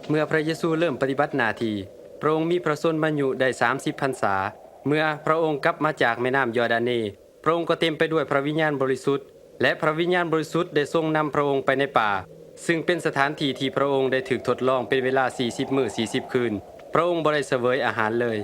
ເມື່ອພຣະເຢຊູເລີ່ມປະຕິບັດໜ້າທີ່, ພຣະອົງມີພຣະຊົນມາຍຸໄດ້ສາມສິບພັນສາ. ເມື່ອພຣະອົງກັບມາຈາກແມ່ນ້ຳຢໍດາເນ, ພຣະອົງກໍເຕັມໄປດ້ວຍພຣະວິນຍານບໍລິສຸດ ແລະ ພຣະວິນຍານບໍລິສຸດໄດ້ຊົງນຳພຣະອົງໄປໃນປ່າ, ຊຶ່ງເປັນສະຖານທີ່ທີ່ພຣະອົງໄດ້ຖືກທົດລອງເປັນເວລາສີ່ສິບມື້ສີ່ສິບຄືນ. ພຣະອົງບໍ່ໄດ້ສະເຫວີຍອາຫານເລີຍ.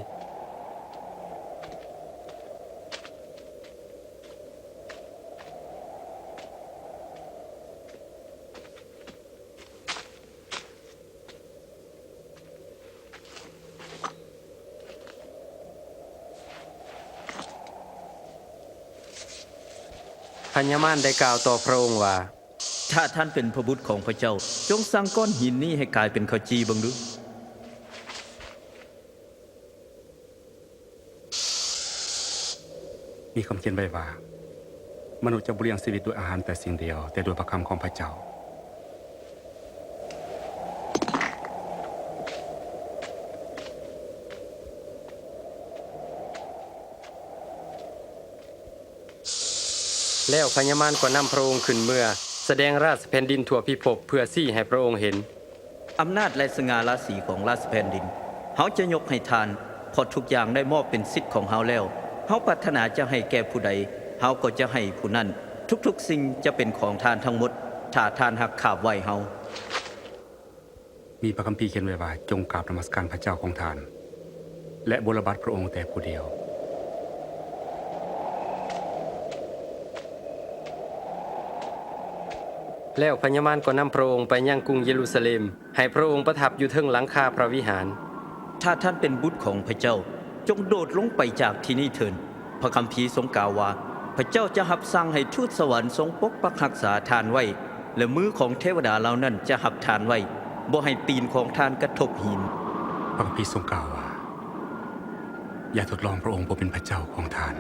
ພະຍາມານໄດ້ກ່າວຕໍ່ພຣະອົງວ່າ, ຖ້າທ່ານເປັນພຣະບຸດຂອງພຣະເຈົ້າ, ຈົ່ງສັ່ງກ້ອນຫີນນີ້ໃຫ້ກາຍເປັນເຂົ້າຈີ່ເບິ່ງດູ. ມີຄຳຂຽນໄວ້ວ່າ, ມະນຸດຈະບໍ່ລ້ຽງຊີວິດດ້ວຍອາຫານແຕ່ສິ່ງດຽວ, ແຕ່ດ້ວຍພະຄຳຂອງພະເຈົ້າ. ແລ້ວພະຍາມານກໍນຳພຣະອົງຂຶ້ນເມືອ, ສະແດງລາຊະແຜ່ນດິນທົ່ວພິພົບເພື່ອຊີ້ໃຫ້ພຣະອົງເຫັນ. ອຳນາດ ແລະ ສະຫງ່າລາສີຂອງລາຊະແຜ່ນດິນ ເຮົາຈະຍົກໃຫ້ທ່ານ, ເພາະທຸກຢ່າງໄດ້ມອບເປັນສິດຂອງເຮົາແລ້ວ. ເຮົາປາດຖະໜາຈະໃຫ້ແກ່ຜູ້ໃດ, ເຮົາກໍຈະໃຫ້ຜູ້ນັ້ນ. ທຸກໆສິ່ງຈະເປັນຂອງທ່ານທັງໝົດ, ຖ້າທ່ານຮັກຂາບໄຫວ້ເຮົາ. ມີພະຄຳພີຂຽນໄວ້ວ່າ, ຈົ່ງກາບນະມັດສະການພະເຈົ້າຂອງທ່ານ ແລະ ບົວລະບັດພຣະອົງແຕ່ຜູ້ດຽວ. ແລ້ວພະຍາມານກໍນຳພຣະອົງໄປຍັງກຸງເຢຣູຊາເລັມ, ໃຫ້ພຣະອົງປະທັບຢູ່ເທິງຫຼັງຄາພຣະວິຫານ. ຖ້າທ່ານເປັນບຸດຂອງພຣະເຈົ້າ, ຈົ່ງໂດດລົງໄປຈາກທີ່ນີ້ເຖີ້ນ. ພະຄຳພີຊົງກ່າວວ່າ, ພຣະເຈົ້າຈະຮັບສັ່ງໃຫ້ທູດສະຫວັນຊົງປົກປັກຮັກສາທ່ານໄວ້, ແລະ ມືຂອງເທວະດາເຫຼົ່ານັ້ນຈະຮັບທ່ານໄວ້, ບໍ່ໃຫ້ຕີນຂອງທ່ານກະທົບຫີນ. ພະຄຳພີຊົງກ່າວວ່າ, ຢ່າທົດລອງພຣະອົງຜູ້ເປັນພຣະເຈົ້າຂອງທ່ານ.